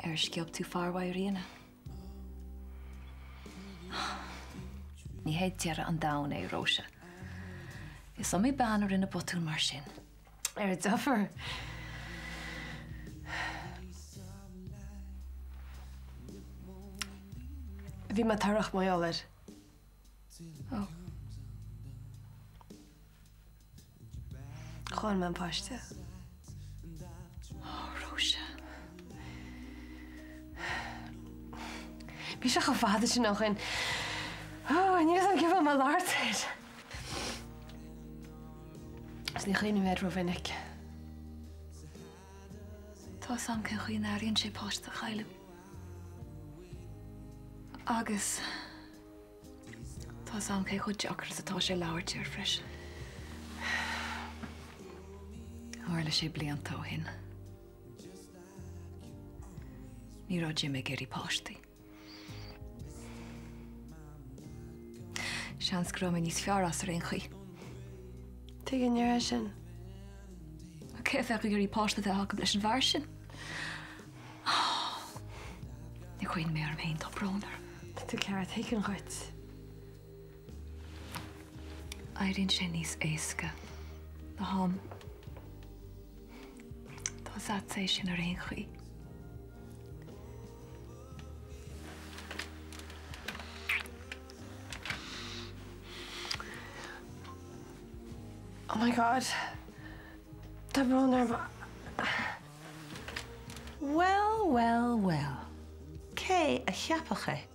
Ar sciob tú fear uaidh Ríona? Ní hé deireadh an domhain é, Róise. Is iomaí bean a rinne botún mar sin. Ar deifir. Bhí mé torrach mar gheall air. Ó. Chaill mé an páiste. Ó, Róise. Bhí sé chomh fada sin ó shin. Ó, níl a fhios agam cén fáth a bhfuil mé ag labhairt air. Is ní chuimhním air rómhinic. Tá a fhios agam cén chaoi a n-airíonn sé páiste a chailleadh. Agus tá a fhios agam cé chomh deacair is atá sé labhairt air freisin. Tharla sé blianta ó shin. Ní raibh Jim ag iarraidh páistí. Seans go raibh mé níos fearr as ar aon chaoi. Tuige a ndéarfá sin? Cé a bheadh ag iarraidh páiste a bheith acu leis an bhfear sin? Ní chuimhním mé orm féin, tá brón orm. Tá tú ceart, tuigim dhuit. Éiríonn sé níos éasca le ham. Tá a fhios agat é sin ar aon chaoi. Oh my God. Tá brón orm. Well, well, well. Cé a cheapfadh é?